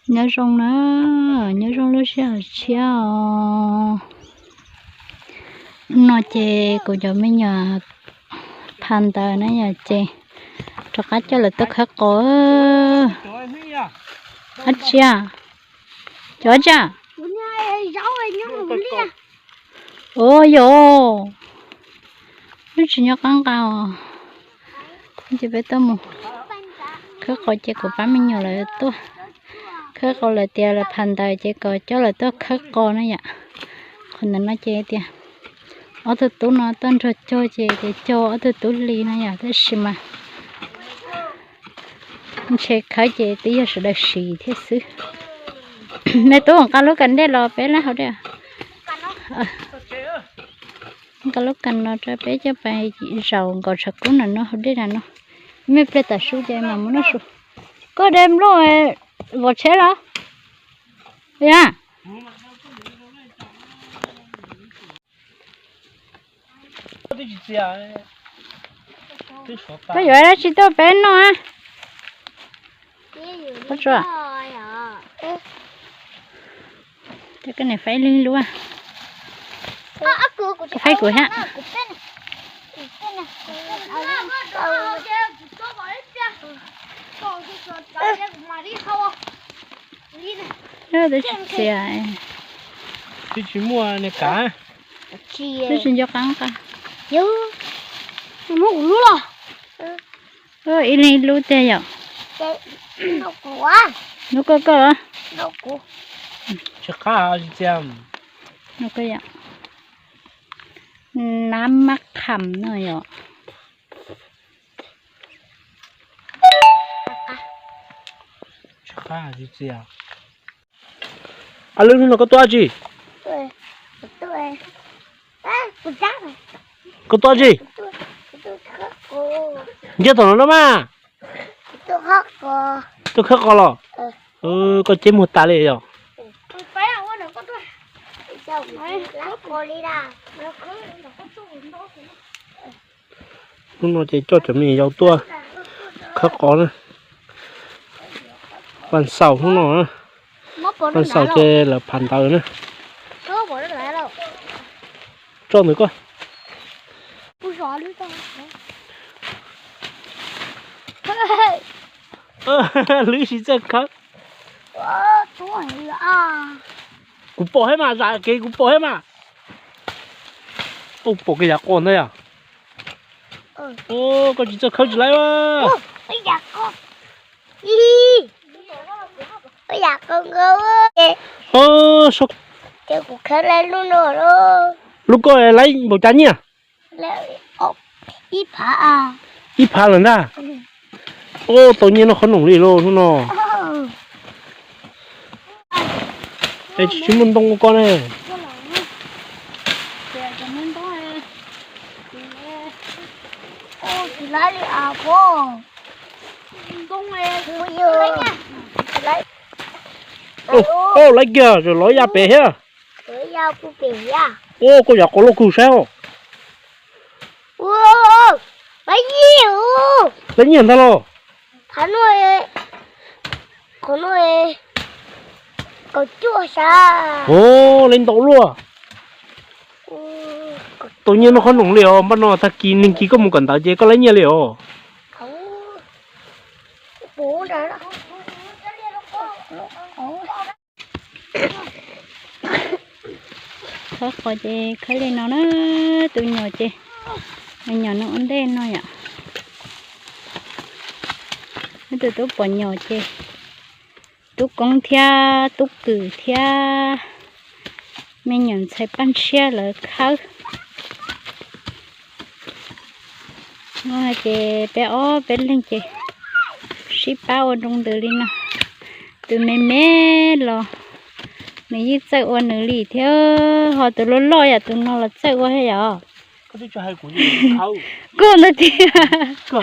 Nyob zoo na, nyob zoo lub sij hawm tshiab os. Hnub no ces kuv cov me nyuam pha ntawv na yom, ces rov qab coj lawv tuaj khawb qos. Dab tsi? Cov dab tsi? Ua yog, lub tsis nyob qab nqa os. Ces peb tuaj mus khawb qos ces kuv pab me nyuam lawv tuaj khawb qos, lawv tias lawv pha ntawv ces kom coj lawv tuaj khawb qos na yom. Qhov ntawm no ces tias ob tug tub no tuaj nrog cog ces tias cog ob tug tub hli na yom, tab sis mas ntshe khawb ces twb yog sawv daws siv thiab xwb. Me tub, nqa lub kas dej los peb lab haus dej. Nqa lub kas no rau peb coj pais zaum nkaus tshav kub na no haus dej na no. Me pliag tam su ces mam mus noj su. Koj de nplooj vov tsheb los? Koj yuav dab tsi tuaj peb noj? Koj faib lub lub. Faib kuv thiab. Twb tsis txias. Twb tsis muaj ne kav. Twb tsis nco qab nqa. Muab kuv lub los. Ib leeg ib lub tiag yom. Lub koj koj los. Tsis qab tsis txias. Nab mab kham no yom. Tsis qab tsis txias. A lwb, hnub no koj tuaj dab tsi? Koj tuaj dab tsi? Nce tom no na mas. Tuaj khawb qos los? Koj ceb muag tas li yom. Hnub no ces coj cov me nyuam yaus tuaj khawb qos na. Paj xaum hnub no na. Paj xaum ces lawv phav ntawv na. Tso ntawm koj. Lwb tsis txawj khawb. Kuv pom thiab mas, zam kev kuv pom thiab mas. Pom kev yav qos ntag yom. Koj tsis txawj khawb tsis laib. Lub koj laib npaum cas nyiaj? Ib phav lawm ntag. Tau nyiaj noj qhob noom li lauj hnub no. Es tsis muaj ntoo ua koj ne. Laib kiag, lov ya pem thiab. Ua koj yam qos loj kawg saib os. Laib nyiaj ntag los. Laib ntau luaj. Tau nyiaj noj qhob noom li os, npaj no tag kis neeg kis koj mus kawm ntawv ces koj laib nyiaj li os. Khawb qos ces khawb li no na, tus nyuam ces, me nyuam no ua ntej no yom. Ib tug tub pom nyuam ces, tub koob thiab tub kwm thiab me nyuam ntxhais Paj Ntshiab lawv khawb. Ces peb ob peb leeg ces sib pab ua nroo ntws li no. Tus me me los nws yeej txawj ua nws li thiab, ho tus loj loj yam tus no los txawj ua thiab yom. Koj ntag tiag. Kuv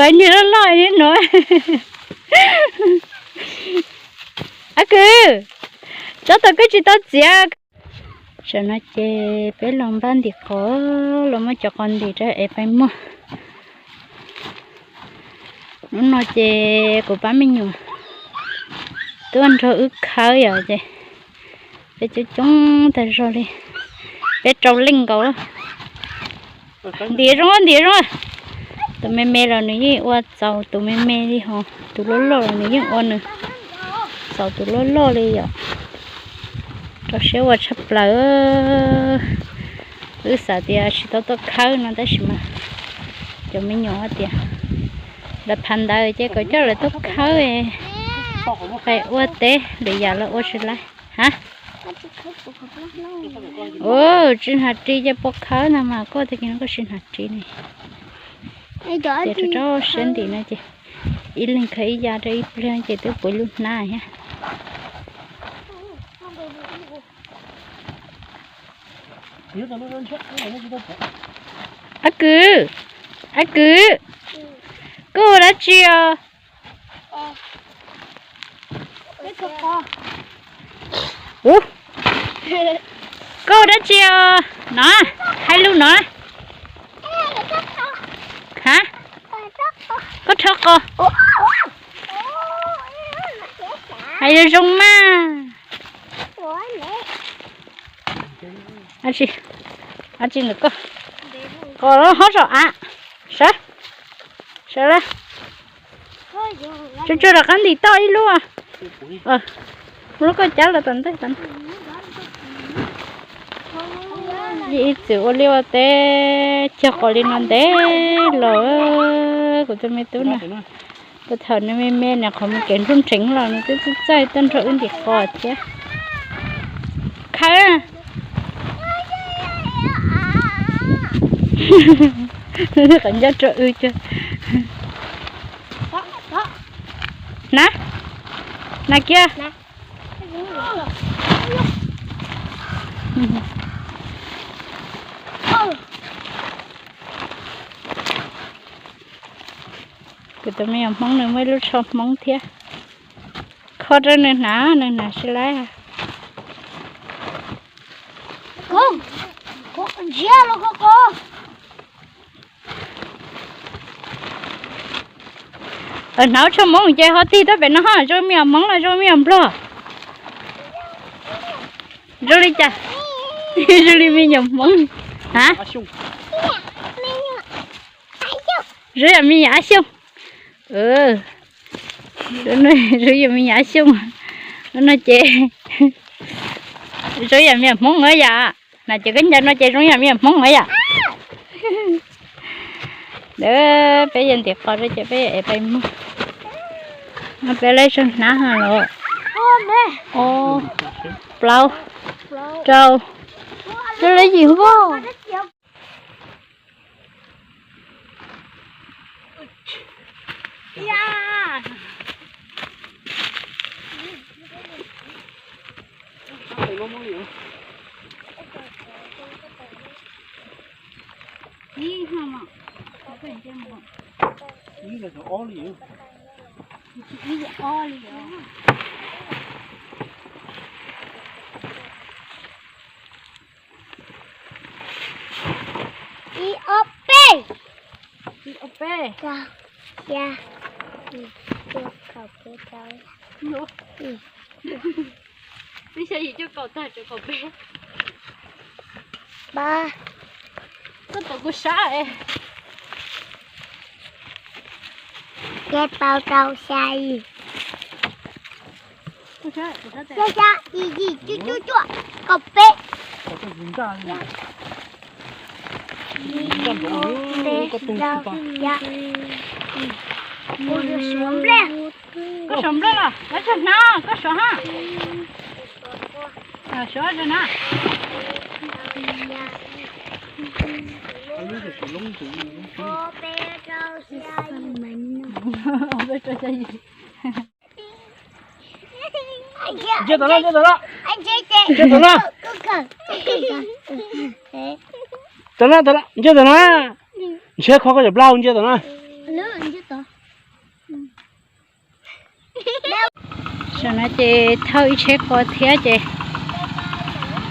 hais niag loj loj li no. Ab kwv, tsob tau koj tsis tau txiav. Tam no ces peb los npaj ntim qos, los muab cov qos ntim rau es pais muag. Hnub no ces kuv pab me nyuam tuaj nrog wb khawb yom, ces peb coob coob tag zog li, peb rau leej nkaus. Ntiav zoo ntiav zoo. Tus me me los nws yeej ua txaus tus me me li, ho tus loj loj los nws yeej ua nws txaus tus loj loj li yom. Rau siab ua tshaj plaws. Wb xav tias tsis tau tuaj khawb no tab sis mas cov me nyuam tias lawv phav ntawd ces kom coj lawv tuaj khawb, ua teb lwm yam los ua tsis laib. Ha, tsis hnav ris ces puas khawb no mas, koj tag kis no koj tsis hnav ris ne. Ces rau rau siab ntim no ces ib leeg khawb ib ya rau ib pliag ces twb puv lub hnab thiab. Ab kwv, ab kwv, koj ua dab tsi os? Koj ua dab tsi os no? Hais lus no. Ha, koj rho qos. Hais zoo zoo mas. Ab tsi, ab tsi ntawm koj, qos hov zom av. Sawv, sawv lawm. Tsuag tsuag rov qab ntim toj ib lub. Lub koj cab los tom ntej. Ib txwm ua liaj ua teb cog qos li no ntev los, kuv tus me tub no, puag thaum nws me me nws qhov me kev nruj nrheev los nws twb txawj txawj tuaj nrog wb ntim qos thiab. Khawb, qhov ncauj rau wb. Hnav, hnav kiag. Kuv tus me nyuam Hmoob nws muaj ib lub tsho Hmoob thiab. Kho rau nws hnav, nws hnav tsis laib. Hnav tsho Hmoob ces ho tig tuaj pem no, zoo me nyuam Hmoob los zoo me nyuam Nplog? Zoo li cas? Zoo li me nyuam Hmoob. Ha, zoo yam me nyuam Ab Xyooj. Zoo yam me nyuam Ab Xyooj. No ces zoo yam me nyuam Hmoob na yom. Na ces koj ncaws no ces zoo yam me nyuam Hmoob na yom. Peb yuav ntim qos rau ces peb yuav ev pais muag. No peb lawv tsawg hnab los? Ob, plaub, rau, rau lawv yim npog. Ib ob peb. Ib ob peb. Xya, xya, cuaj, kaum, peb, rau. Twb xya yim cuaj kaum tag tsuas kaum peb. Pab, koj tau kuv sab. Peb pau rau xya yim. Xya xya yim yim cuaj cuaj cuaj kaum peb. Koj suav nplej los lawv tsis hnab, koj suav ha. Suav na. Ntsia tom no, ntsia tom no. Ntsia tom no. Tom no, tom no, ntsia tom no. Ntshe kho koj cov plaub hau, ntsia tom no. Tam no ces thauj ib tsheb qos thiab ces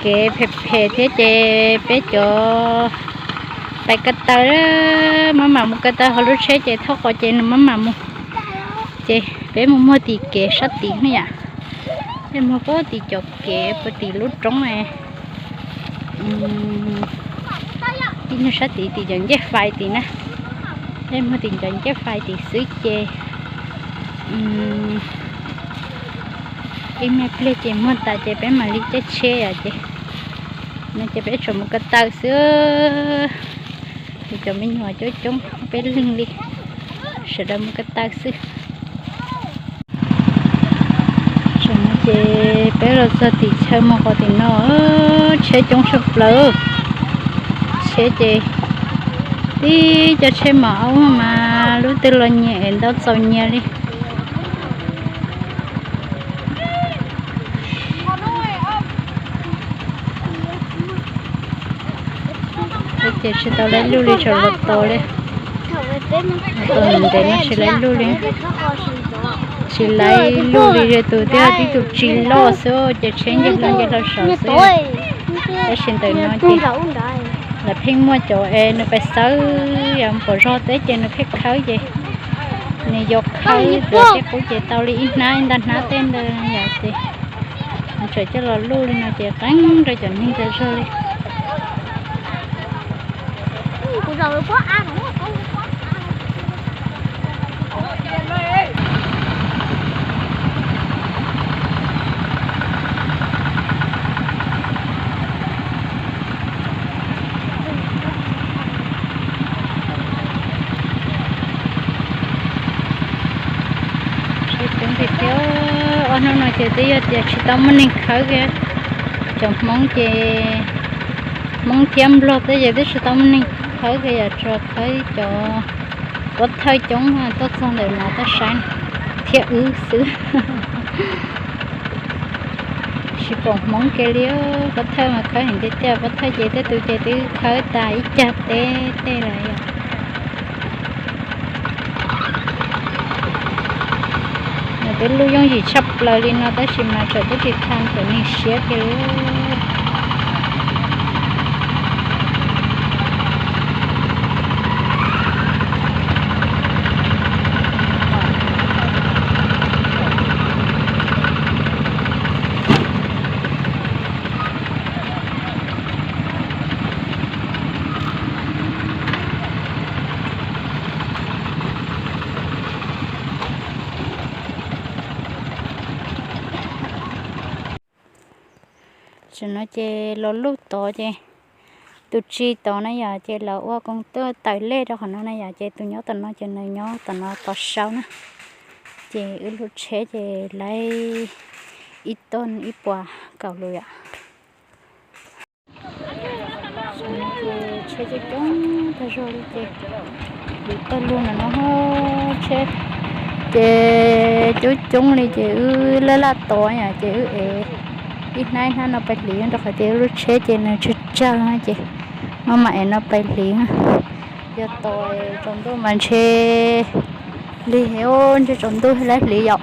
kev phem phem thiab ces peb cov pais ko taw, maj mam mus ko taw, ho lub tsheb ces thauj qos ces nws maj mam mus. Ces peb mus muag tim kev sab tid ne yom. Peb muag puag tim cov kev puag tim lub roob, ib nyuag sab tid tim cov ncej fais tid na. Peb muag tim cov ncej fais tid xwb ces ib me pliag ces muag tas ces peb mam li caij tsheb os ces, no ces peb tsuas mus ko taw xwb. Ces cov me nyuam coob coob peb leeg li, sawv daws mus ko taw xwb. Tam no ces peb los txog tim chaw mus qhov tim no, tsheb coob tshaj plaws. Tsheb ces tib cov tsheb mos aub mas lub twg los nyias es ntau txaus nyias li. Ces tsis tau laib luj li, tsuas los tos li. Los tos ntev ntev no tsis laib luj li. Tsis laib luj li, tus twb yog tib tug tsis loj xwb ces tsheb nce hlo nce hlo saud xwb. Tab sis ntawm no ces lawv pheej muaj cov es nws pais xawb yom, pom zog teb ces nws pheej khawb ces nws yuav khawb tus tej qub ces tau li ib hnab ib nta hnab tej ntawd yom ces nws tseem coj los luj li no ces qeeb rau cov neeg ntawd zog li. Tsis poob tiag tiag, ob hnub no ces twb yog tias tsis tau muaj neeg khawb kiag. Cov Hmoob ces, Hmoob thiab Nplog tej ces twb tsis tau muaj neeg khawb kiag, yog tsuas khawb cov pov thawj coob tuaj txog ntawm no tuaj saib thiab wb xwb. Tsis pom Hmoob kiag li, pov thawj mas khawb heev tiag tiag, pov thawj ces tej tus ces twb khawb tas ib cag teb tej lawm yom. Nws twb luj yooj yim tshaj plaws li no tab sis mas tseem twb tsis tau cov neeg siab kiag li. Tam no ces los luj tod ces tus tsis tod na yom, ces lawv ua koom tuaj tawm lej rau qhov no na yom, ces tus nyob tom no ces nws nyob tom no tod saud na. Ces wb lub tsheb ces laib ib tog ib puas kaum lus yom. Ces tsheb coob coob tag zog li ces, tus tag lug no no tsheb ces coob coob li ces wb laj laj tod yom, ces wb ev ib hnab ib hnab no pais hliv rau qhov tias lub tsheb ces nws tsawg tsawg na ces maj mam ev no pais hliv. Yog tod tsaus ntuj mas ntshe lig heev, ntshe tsaus ntuj laib hliv yom.